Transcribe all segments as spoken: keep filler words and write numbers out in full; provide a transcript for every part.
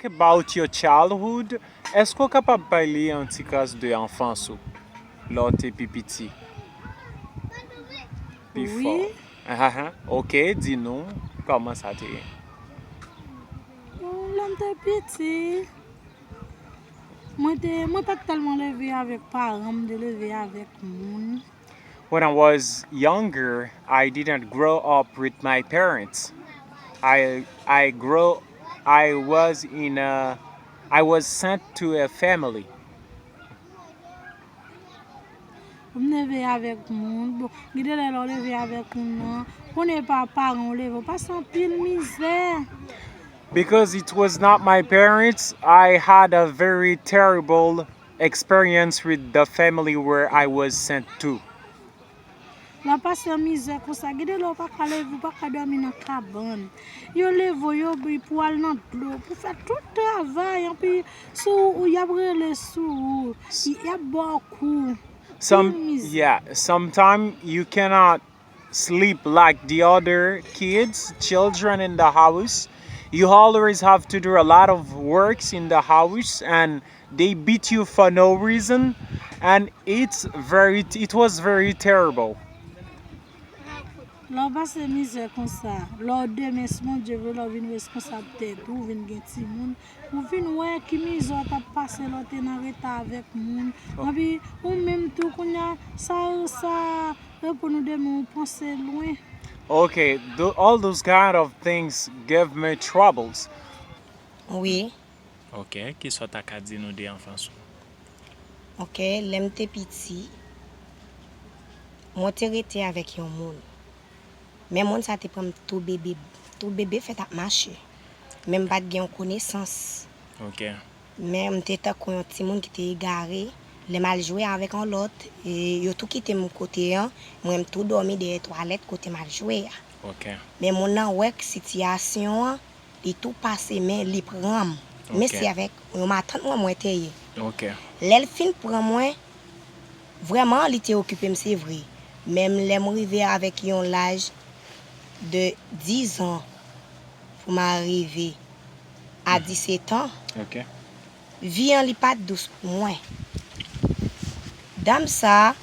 About your childhood, èske w kapab pale yon ti kras de anfans ou lè w te pi piti? Pi fò. Wi. Ahan, ok, di nou kòman sa te ye. Bon, lè m te piti, mwen te, mwen pa t tèlman leve avèk paran m, m te leve avèk moun. When I was younger, I didn't grow up with my parents. I I grow I was in a I was sent to a family. M leve avèk moun. Bon, gen de lè lè w leve avèk moun nan, konnen pa paran w leve, w pase anpil mizè. Because it was not my parents, I had a very terrible experience with the family where I was sent to. Lè w pase an mizè konsa, gen de lè w pa ka leve, w pa ka dòmi nan kabann. Yo leve w, yo bri pou w al nan dlo, pou w fè tout travay, anpi sou ou, y ap rele sou ou, y ap ba w kou. Some Anpil mizè. Yeah, sometimes you cannot sleep like the other kids, children in the house. You always have to do a lot of works in the house, and they beat you for no reason, and it's very it was very terrible. Lè w pase mizè konsa, lè w demen, si Bondye vle, lè w vin responsab tèt ou, vin gen timoun, ou vin wè ki mizè w t ap pase lè w te nan reta avèk moun. Anpi ou menm tou, kounye a, sa, sa reponn ou demen, ou panse lwen. Okay, th- all those kind of things give me troubles. Wi. Ok, kisa w ta ka di nou de anfans ou? Ok, lè m te piti, mwen te rete avèk yon moun. Men moun sa te pran m tou bebe, tou bebe fèt ap mache. Men m pa t gen yon konesans. Ok. Men m te tankou yon timoun ki te egare. Lè m al jwe avèk yon lòt, e yo tou kite m kote an, mwen m tou dòmi dèyè twalèt kote m al jwe a. Ok. Men moun nan wè k sitiyasyon an, li tou pase men li pran m. Men Ok. Se avèk yon matant mwen mwen te ye. Ok. Lè l fin pran mwen, vrèman li te okipe m se vre. Men lè m rive avèk yon laj de diz an pou m arive a disèt an, Ok. vi an li pa t dous pou mwen. Dam sa,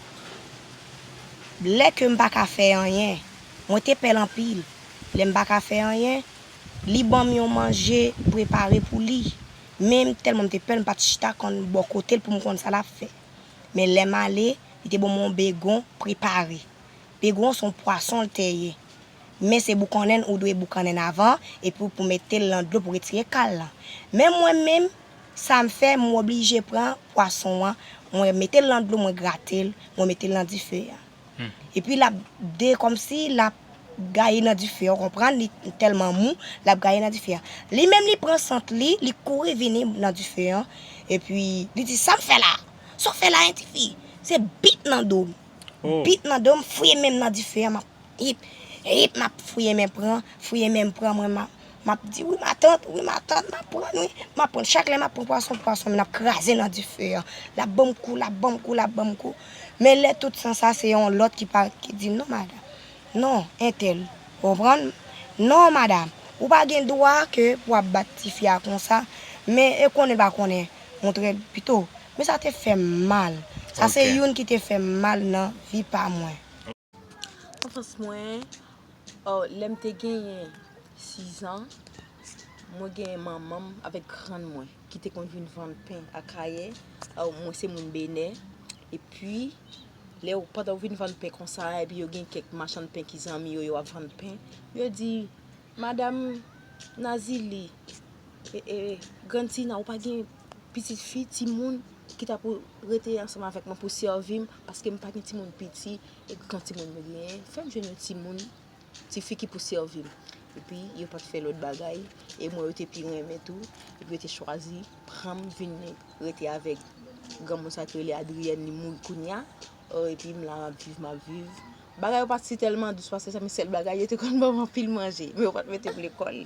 lè ke m pa ka fè anyen, mwen te pè l anpil. Lè m pa ka fè anyen, li ban m yon manje prepare pou li. Men tèlman m te pè l, m pa t chita konn bò kote l pou m konn sa l ap fè. Men lè m ale, li te ban m yon begon prepare. Begon se yon pwason l te ye. Men se boukannen l ou dwe boukannen l avan, epi w pou mete l nan dlo pou retire kal lan. Men mwen menm, sa m fè, m oblije pran pwason an, mwen mete l nan dlo, mwen grate l, mwen mete l nan dife a. Epi l ap de kòmsi l ap gaye nan dife a, w konprann, li tèlman mou, l ap gaye nan dife a. Li menm li pran sant li, li kouri vini nan dife an, epi li di, "Sa m fè la? Sa w fè la, en tifi?" Se bit nan do m. Oh. Bit nan do m, fouye men m nan dife a, m ap hip, hip, m ap fouye men pran, fouye men m pran, mwen m ap, m ap di, "Wi, matant, wi, matant, m ap pran, wi, m ap pran." Chak lè m ap pran pwason, pwason, m ap kraze nan dife a. L ap ban m kou, l ap ban m kou, l ap ban m kou. Men lè tout san sa, se yon lòt ki pa, ki di m, "Non, madanm, non, entèl, ou konprann? Non, madanm, ou pa gen dwa ke pou ap bat tifi a konsa, men e konnen l pa konnen, montre l pito." Men sa te fè m mal. Sa se Ok. Youn ki te fè m mal nan vi pa mwen. Anfans mwen, oh, lè m te genyen sizan, mwen genyen manman m avèk grann mwen ki te konn vin vann pen Akayè. Oh, mwen se moun Benè. Epi, lè w, pandan w vin vann pen konsa, epi yo gen kèk machann pen ki zanmi yo, yo ap vann pen, yo di, "Madanm Nazili, e, e, Grann Tina, ou pa gen pitit fi, timoun ki ta pou rete ansanm avèk mwen pou sèvi m, paske m pa gen timoun piti, e gran timoun mwen genyen, fè m jwenn yon timoun, tifi ki pou sèvi m." Epi, yo pa t fè lòt bagay, e mwen, yo te pi renmen tou, epi yo te chwazi pran m vin rete avèk granmoun sa ki rele Adrienne, li mouri kounye a. Oh, epi m la, m ap viv, m ap viv. Bagay yo pa t si tèlman dous pase sa, men sèl bagay, yo te konn ban m anpil manje, men yo pa t mete m lekòl.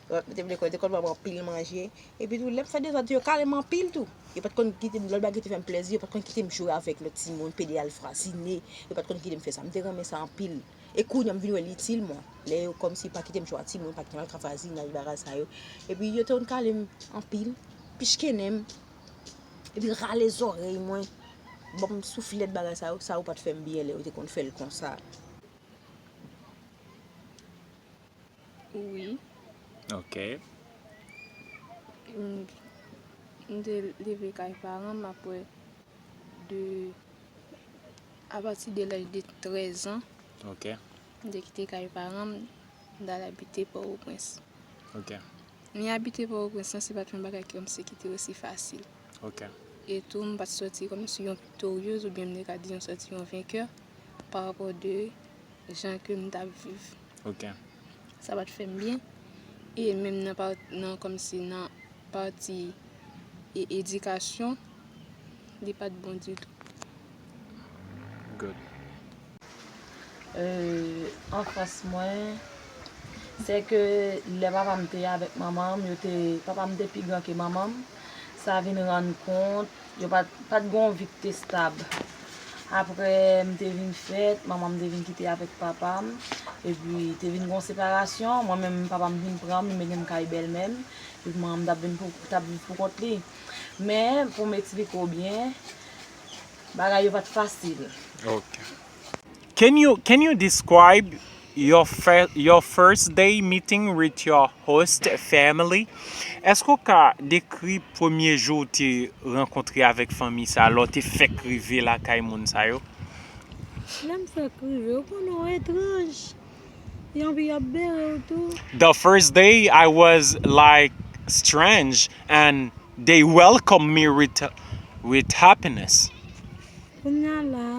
Yo pa t mete m lekòl, yo te konn ban m anpil manje. Epi tou, lè m fè dezòd, yo kale m anpil tou. Yo pa t konn kite m, lòt bagay ki te fè m plezi, yo pa t konn kite m jwe avèk lòt timoun, pede al fwazine. Yo pa t konn kite m fè sa. M te renmen sa anpil. E kounye a m vin wè l itil mwen. Lè yo kòmsi pa kite m jwe ak timoun, pa kite m al travay, zinay, bagay sa yo. Epi yo te konn kale m anpil, pichkennen m, epi rale zòrèy mwen, ban m souflèt, bagay sa yo, sa yo pa t fè m byen lè yo te konn fè l konsa. Wi. Ok. M, m te leve kay paran m apre de, apati de laj de trèz an, Ok. M te kite kay paran m, m t al abite Pòtoprens. Ok. Men abite Pòtoprens lan, se pa t yon bagay kòmsi ki te osi fasil. Ok. E tou, m pa t sòti kòmsi yon viktoryoz oubyen m te ka di yon sòti yon venkè pa rapò de jan ke m t ap viv. Ok. Sa pa t fè m byen. E menm nan, pa, nan kòmsi nan pati e, edikasyon, li pa t bon ditou. Good. Euh, anfans mwen, se ke lè papa m te avèk manman m, yo te, papa m te pi gran ke manman m. Sa vin rann kont, yo pa t, pa t gen yon vi ki te stab. Apre m te vin fèt, manman m te vin kite avèk papa m, epi te vin gen yon separasyon. Mwen menm, papa m vin pran m, li mennen m kay bèlmè m, epi manman m t ap vin pou, t ap viv pou kont li. Men, pou m eksplike w byen, bagay yo pa t fasil. Ok. Can you can you describe your fir- your first day meeting with your host family? Èske w ka dekri premye jou w te rankontre avèk fanmi sa a, lè w te fèk rive lakay moun sa yo? Lè m fèk rive, ou konnen w etranj. Yon pi ap bere w tou. The first day I was like strange and they welcomed me with with happiness. Kounye a la,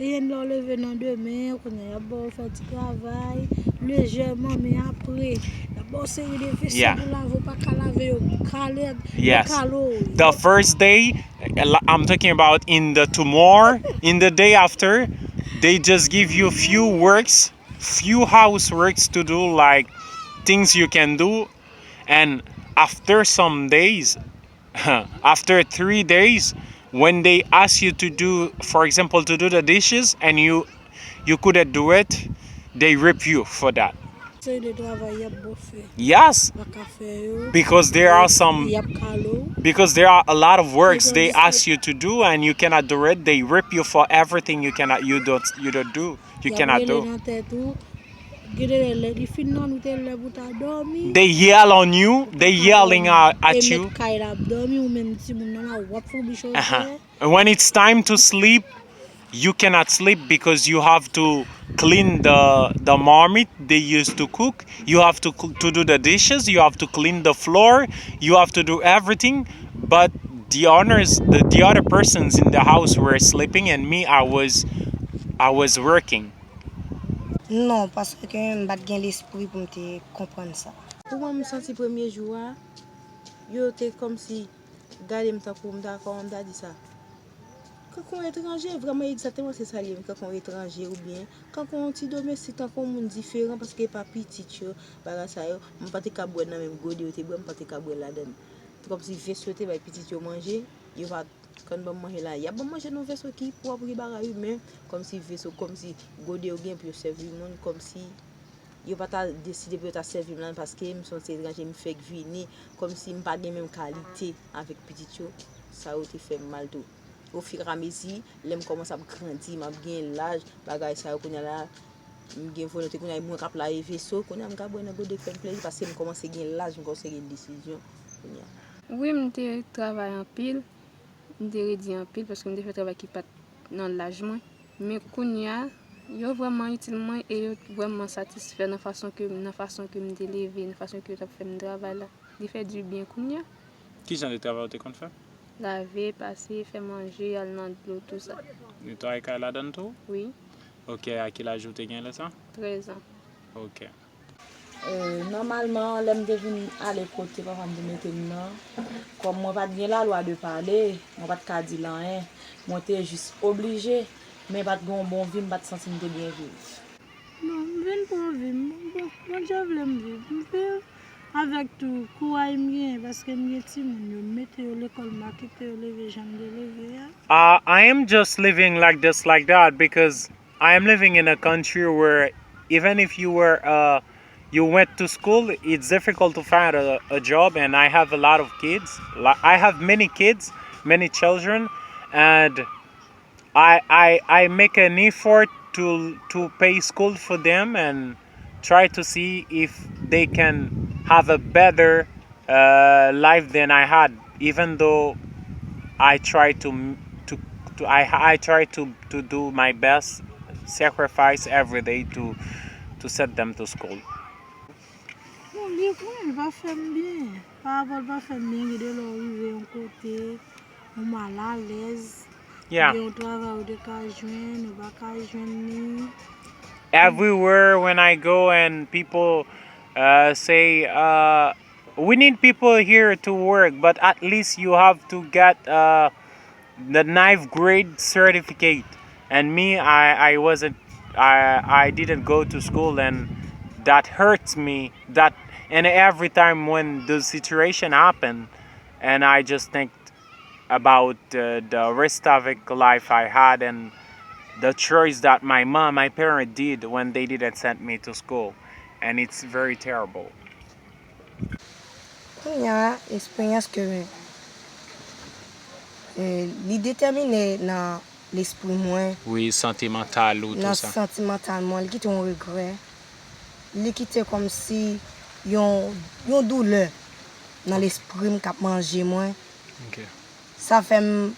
e lè w leve nan demen, kounye a y ap ba w fè ti travay lejèman, men apre, y ap ba w seri de veso Yeah. pou lave, ou pa ka lave yo, kale, yo Yes. kale w. The first day, I'm talking about in the tomorrow, in the day after, they just give you few works, few houseworks to do, like things you can do, and after some days, after three days, when they ask you to do, for example, to do the dishes and you you couldn't do it, they rip you for that. Seri de travay y ap ba w fè. Yes, Pa ka fè yo. because there are some Y ap kale w. because there are a lot of works they ask you to do and you cannot do it. They rip you for everything you cannot you don't you don't do. You Y ap cannot rele do. nan tèt ou. Gen de lè, lè li fin nan nou te lè pou ta dòmi. They yell on you. They yelling at, at you. Mèt kay la ap dòmi, ou menm timoun nan la, w ap foubi chòlè. Uh-huh. And when it's time to sleep, you cannot sleep because you have to clean the the marmite they used to cook. You have to cl- to do the dishes. You have to clean the floor. You have to do everything. But the owners, the, the other persons in the house were sleeping, and me, I was, I was working. Non, paske m pa t gen lespri pou m te konprann sa. Pou mwen, m santi premye jou a, yo te kòmsi gade m tankou m ta, kòman m ta di sa? Kankou yon etranje, vrèman egzakteman se sa l ye, kankou yon etranje oubyen kankou yon ti domestik, kankou yon moun diferan paske e pa pitit yo, bagay sa yo, m pa te ka bwè nan menm gode yo te bwè, m pa te ka bwè ladan l. Kòmsi veso yo te bay pitit yo manje, yo pa t konn ban m manje la. Y ap ban m manje nan veso ki pwòp, ki bagay wi, men kòmsi veso, kòmsi gode yo gen pou yo sèvi moun, kòmsi yo pa ta deside pou yo ta sèvi m la, paske m se yon ti etranje, m fèk vini, kòmsi m pa gen menm kalite avèk pitit yo, sa yo te fè m mal tou. Ofiramezi, lè m kòmanse ap grandi, m ap gen laj, bagay sa yo, kounye a la, m gen volonte, kounye a mwen k ap lave veso, kounye a m ka bwè nan gode k fè m plezi, paske m kòmanse gen laj, m kòmanse gen desizyon, kounye a. Wi, m te travay anpil, m te redi anpil, paske m te fè travay ki pa t nan laj mwen. Men kounye a, yo vrèman itil mwen e yo vrèman satisfè nan fason ke, nan fason ke m te leve, nan fason ke yo t ap fè m travay la. Li fè di byen kounye a. Ki jan de travay ou te konn fè? Lave, pase, fè manje, al nan dlo, tou sa. Netwaye kay ladan l tou? Wi. Ok, a ki laj ou te gen lè sa? Trèz an. Ok. Euh, nòmalman, lè m te vin ale kote papa m te mete m nan, kòm mwen pa t gen lalwa de pale, mwen pa t ka di l anyen. Mwen te jis oblije, men pa t gen yon bon vi, m pa t santi m te byen viv. Bon, m vin pran vi m. Bon, Bondye vle m viv. M viv avèk tou kouray m genyen, paske m gen timoun yo, m mete yo lekòl, m pa kite yo leve jan m te leve a. Uh, I am just living like this, like that, because I am living in a country where even if you were uh, you went to school, it's difficult to find a, a job. And I have a lot of kids. Li- I have many kids, many children, and I I I make an effort to to pay school for them and try to see if they can have a better uh, life than I had. Even though I try to to to I I try to to do my best, sacrifice every day to to send them to school. Bon, li, wi, li pa fè m byen. Pa rapò l pa fè m byen, gen de lè w rive yon kote, ou malalèz. Yeah. Gen yon travay ou te ka jwenn, ou pa ka jwenn li. Everywhere when I go and people uh, say, uh, we need people here to work, but at least you have to get uh, the ninth grade certificate. And me, I, I wasn't, I, I didn't go to school, and that hurts me. That and every time when the situation happened, and I just think about uh, the rest of it life I had and the choice that my mom, my parent did when they didn't send me to school, and it's very terrible. Kounye a, eksperyans ke eh, li detèmine nan lespri mwen, Wi, santimantal ou nan tou sa. Santimantal mwen, li kite yon regrè. Li kite kòmsi yon, yon doulè nan lespri m k ap manje mwen. Ok. Sa fè m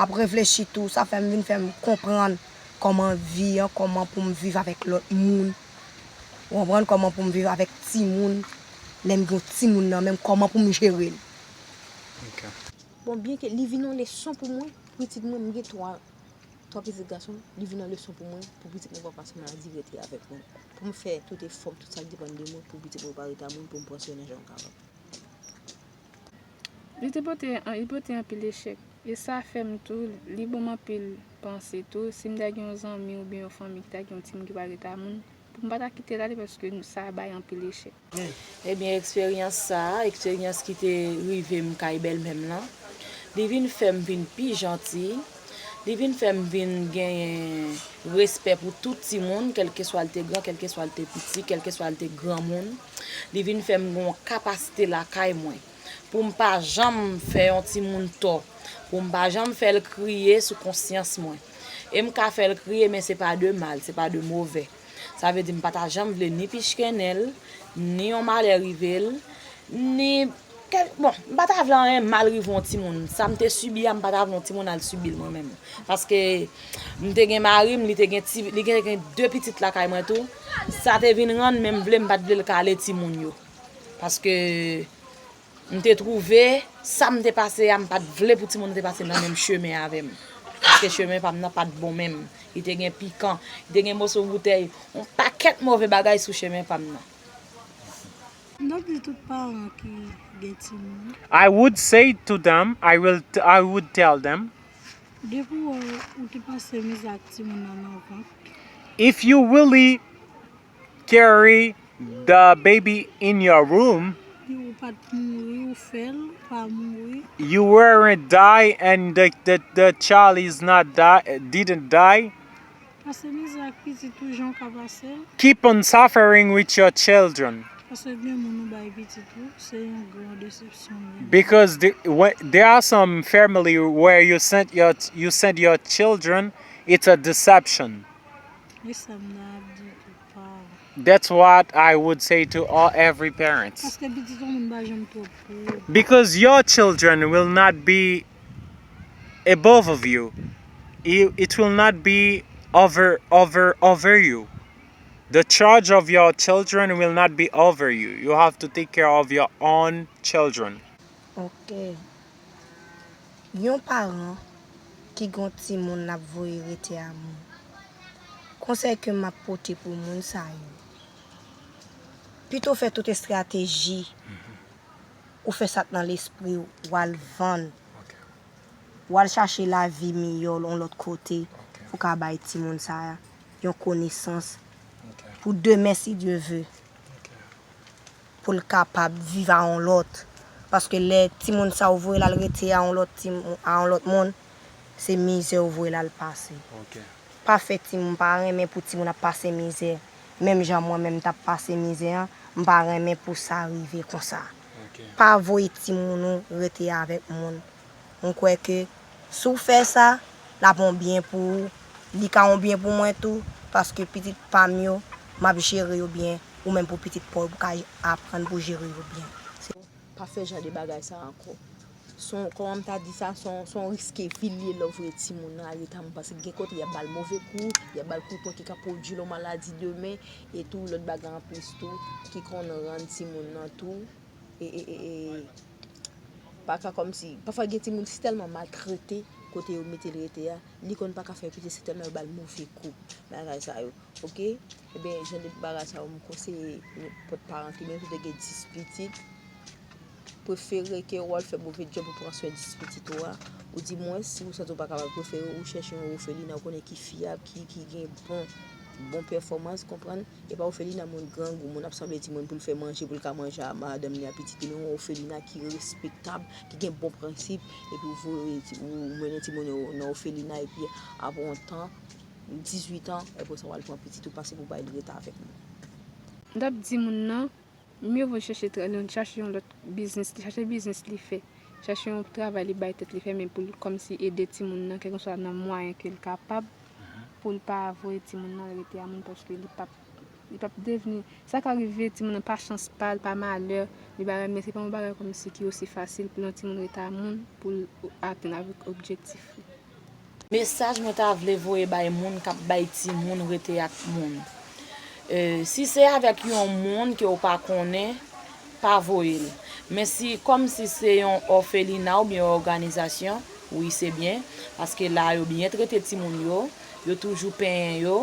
ap reflechi tou, sa fè m vin fè m konprann kòman vi an, kòman pou m viv avèk lòt moun. Ou konprann kòman pou m viv avèk timoun, lè m gen yon timoun nan men m, kòman pou m jere l. Ok. Bon, byenke li vin yon leson pou mwen, pitit mwen, m gen twa, twa pitit gason, li vin yon leson pou mwen, pou pitit mwen pa pase maladi, rete avèk mwen. Pou m fè tout efò m, tout sa k depann de mwen, pou pitit mwen pa rete a mwen, pou m pran swen nan jan m kapab. Li te pote, li pote anpil echèk, e sa fè m tou, li ban m anpil panse tou. Si m ta gen yon zanmi oubyen yon fanmi ki ta gen yon timoun ki pa rete a moun, pou m pa ta kite l ale paske sa bay anpil echèk. Ebyen, eksperyans sa a, eksperyans ki te rive m kay bèlmè m lan, li vin fè m vin pi janti, li vin fè m vin genyen respè pou tout timoun, kèlkeswa l te gran, kèlkeswa l te piti, kèlkeswa l te granmoun. Li vin fè m gen yon kapasite lakay mwen pou m pa janm fè yon timoun tò, pou m pa janm fè l kriye sou konsyans mwen. E m ka fè l kriye, men se pa de mal, se pa de movè. Sa vle di m pa ta janm vle ni pichkennen l, ni yon malè rive l, ni kèl, bon, m pa ta vle anyen mal rive yon timoun. Sa m te sibi a, m pa ta vle yon timoun al sibi l mwen menm. Paske m te gen mari m, li te gen ti, li te gen de pitit lakay mwen tou. Sa te vin rann, men m vle m pa t vle l kale timoun yo. Paske m te twouve sa m te pase a, m pa t vle pou timoun nan te pase nan menm chemen avè m. Paske chemen pa m nan pa t bon menm. Li te gen pikan, li te gen moso boutèy, yon pakèt move bagay sou chemen pa m nan. M t ap di tout paran ki gen timoun. I would say to them, I will, I would tell them, Depi w wè ou te pase mizè ak timoun nan nan vant, if you really carry the baby in your womb, ou pa t mouri, ou fè l pa mouri. You weren't die and the, the, the child is not die, didn't die. Pase mizè ak pitit ou jan w ka pase l. Keep on suffering with your children. Paske gen moun ou bay pitit ou, se yon gran desepsyon li ye. Because the, when, there are some family where you send your you send your children, it's a deception. E sa m nan ap di tout paran. That's what I would say to all every parents. Paske pitit yon moun pa janm twòp pou ou. Because your children will not be above of you. It, it will not be over over over you. The charge of your children will not be over you. You have to take care of your own children. Ok. Yon paran ki gen yon timoun l ap voye rete a moun. Konsèy ke m ap pote pou moun sa yo, pito fè tout estrateji ou fè sa k nan lespri w, w al vann, w al chache lavi miyò yon lòt kote pou w ka bay timoun sa a yon konesans pou demen, si Dye ve, pou l kapab viv a yon lòt. Paske lè timoun sa ou voye l al rete a yon lòt timoun, a yon lòt moun, se mizè ou voye l al pase. Pa fè timoun, pa renmen pou timoun ap pase mizè. Menm jan mwen menm m t ap pase mizè an, m pa renmen pou sa rive konsa. Pa voye timoun ou rete avèk moun. M kwè ke si w fè sa, l ap yon byen pou ou. Li ka yon byen pou mwen tou, paske pitit pa m yo, m ap jere yo byen. Ou menm pou pitit pa w, ou ka aprann pou jere yo byen. Pa fè jan de bagay sa ankò. Se yon, kòman m ta di sa, se yon, se yon riske vi l ye lè w voye timoun nan al rete a moun, paske gen kote y ap ba l move kou, y ap ba l kou pwen ki ka pwodui l yon maladi demen, e tou lòt bagay anplis tou, ki konn rann timoun nan tou, e, e, e, e, pa ka kòmsi, pafwa gen timoun ki tèlman maltrete kote yo mete l rete a, li konn pa ka fè piti, se tèlman yo ba l move kou, bagay sa yo. Oke? Ebyen, jan de bagay sa yo, m konseye nenpòt paran ki menm si w te gen dis pitit, prefere ke w al fè move djòb pou pran swen dis pitit ou a, oudimwens, si w santi w pa kapab, prefere ou chèche yon òfelina ou konnen ki fyab, ki, ki gen bon, bon pèfòmans, konprann? E pa òfelina moun grangou, moun ap sanble timoun pou l fè manje, pou l ka manje a madanm li a, pitit li, men yon òfelina ki respektab, ki gen bon prensip, epi w voye ti, ou mennen timoun yo nan òfelina, epi apre yon tan, dizuit an, apre sa w al pran pitit ou pase pou bay l ret avèk moun. M t ap di moun nan, mye vo chèche tra-, chache yon lòt biznis, chache biznis li fè. Chache yon travay li bay tèt li fè, men pou l kòmsi ede timoun nan, kèlkeswa nan mwayen ke l kapab, pou l pa voye timoun nan rete a moun, paske li p ap, li p ap devni, sa ka rive timoun nan pa chans pa l, pa malè, li pa renmen, se pa yon bagay kòmsi ki osi fasil pou yon timoun rete a moun, pou l atenn avèk objektif li. Mesaj mwen ta vle voye bay moun k ap bay timoun rete ak moun. E, si se avèk yon moun ke w pa konnen, pa voye l. Men si, kòmsi se yon òfelina oubyen yon òganizasyon, wi, se byen, paske la yo byen trete timoun yo, yo toujou penyen yo,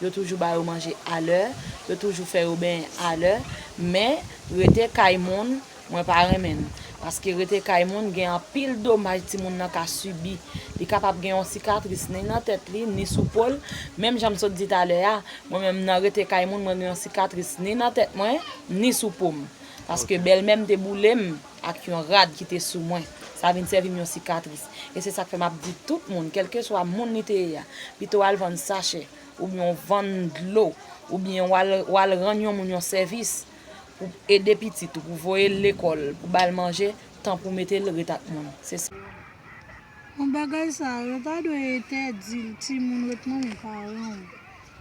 yo toujou ba yo manje alè, yo toujou fè yo benyen alè, men rete kay moun, mwen pa renmen l. Paske rete kay moun, gen anpil domaj timoun nan ka sibi. Li kapab gen yon sikatris ni nan tèt li, ni sou po l. Menm jan m sot di talè a, mwen menm nan rete kay moun, mwen gen yon sikatris ni nan tèt mwen, ni sou po m. Paske bèlmè m te boule m ak yon rad ki te sou mwen. Sa vin sèvi m yon sikatris. E se sa k fè m ap di tout moun, kèlkeswa moun li te ye a, pito w al vann sachè, oubyen w vann dlo, oubyen w al, w al rann yon moun yon sèvis pou ede pitit ou, pou voye l lekòl, pou ba l manje, tan pou mete l ret ak moun. Se sa. Bon, bagay sa yo ta dwe entèdi timoun ret manman paran w.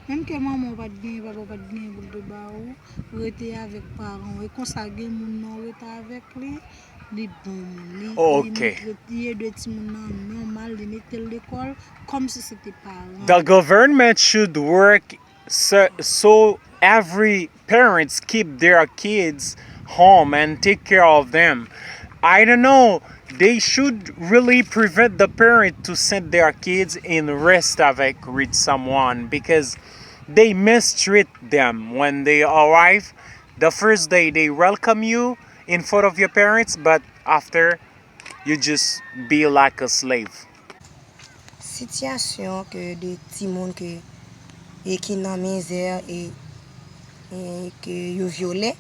Menm ke manman w pa t genyen, papa w pa t genyen pou l te ba ou, rete avèk paran w. E konsa gen moun nan w rete avèk li, li bon moun. Li, li, li ede timoun nan nòmal, li mete l lekòl, kòmsi se te paran. The government should work so, so every parents keep their kids home and take care of them. I don't know. They should really prevent the parent to send their kids in rest avec with someone because they mistreat them when they arrive. The first day they welcome you in front of your parents, but after you just be like a slave. Sitiyasyon ke de timoun ke, e ki nan mizè e, e ke yo vyole,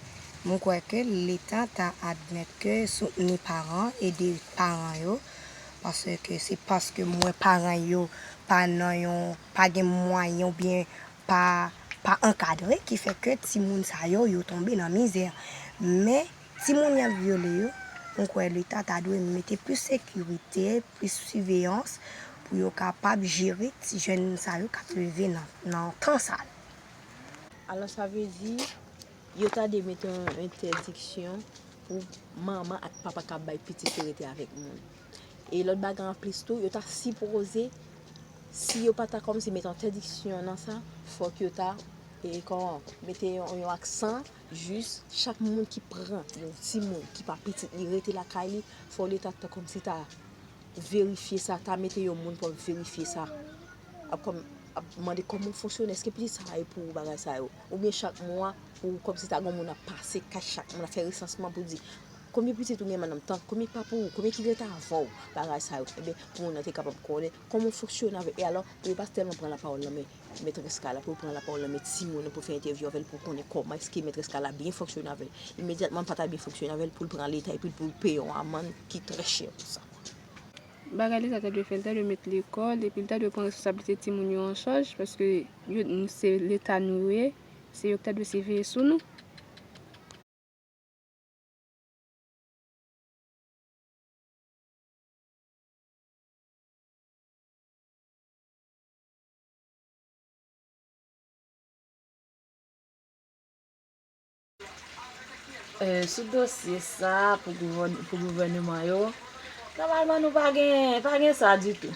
mwen kwè ke Leta ta admèt ke soutni paran, ede paran yo, paske se paske mwen paran yo pa nan yon, pa gen mwayen oubyen pa, pa ankadre, ki fè ke timoun sa yo, yo tonbe nan mizè. Men, timoun y ap vyole yo, mwen kwè Leta ta dwe mete plis sekirite, plis siveyans pou yo kapab jere ti jèn sa yo k ap leve nan, nan tan sa yo. Alò, sa vle di, yo ta dwe mete yon entèdiksyon pou manman ak papa k ap bay pitit yo rete avèk moun. E lòt bagay anplis tou, yo ta sipoze, si yo pa ta kòmsi mete entèdiksyon nan sa, fòk yo ta, e, kòman, mete yon, yon aksan, jis chak moun ki pran yon timoun ki pa pitit li rete lakay li, fò Leta ta kòmsi ta verifye sa, ta mete yon moun pou ap verifye sa. Ap kòm, ap mande kòman w fonksyone, èske pitit sa a e pou ou, bagay sa yo. Oubyen chak mwa, pou kòmsi ta gen moun ap pase kay chak moun, ap fè resansman pou di, konbyen pitit ou gen, madanm, tan, konbyen papa w, konbyen ki rete avè w, bagay sa yo. Ebyen, pou moun nan te kapab konnen kòman w fonksyone avè l. E alò, pou yo pa tèlman pran lapawòl nan men mètrès kay la, pou yo pran lapawòl nan men timoun nan, pou fè entèvyou avè l, pou konnen kòman èske mètrès kay la byen fonksyone avè l. Imedyatman, pa ta byen fonksyone avè l, pou l pran Leta, epi pou l peye yon amann ki trè chè pou sa. Bagay Leta ta dwe fè, l ta dwe met lekòl, epi l ta dwe pran responsablite timoun yo an chaj, paske yo, se Leta nou ye, Se yo ki ta dwe siveye sou nou. Eh, sou dosye sa pou gouvèn-, pou gouvèneman yo, nòmalman nou pa gen, pa gen sa ditou.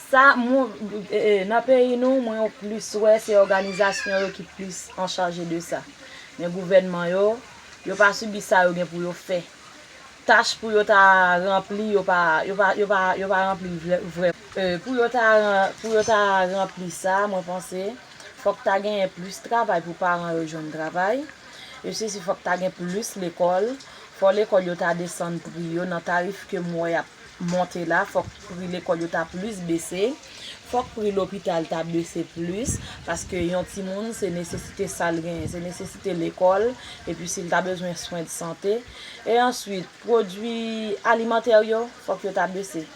Sa, mwen, eh, eh, nan peyi nou, mwen yo plis wè se òganizasyon yo ki plis an chaje de sa. Men gouvènman yo, yo pa sibi sa yo gen pou yo fè. Tach pou yo ta ranpli, yo pa, yo pa, yo pa, yo pa ranpli vle-, vrè. Eh, pou yo ta ran-, pou yo ta ranpli sa, mwen panse, fòk ta genyen plis travay pou paran yo jwenn travay. E sesi, fòk ta gen plis lekòl. Fò lekòl yo ta desann pri yo nan tarif ke m wè y ap monte la. Fòk pri lekòl yo ta plis bese. Fòk pri lopital ta bese plis. Paske yon timoun, se nesesite sa l genyen. Se nesesite lekòl. Epi si l ta bezwen swen de sante. E answit, pwodui alimantè yo, fòk yo ta bese.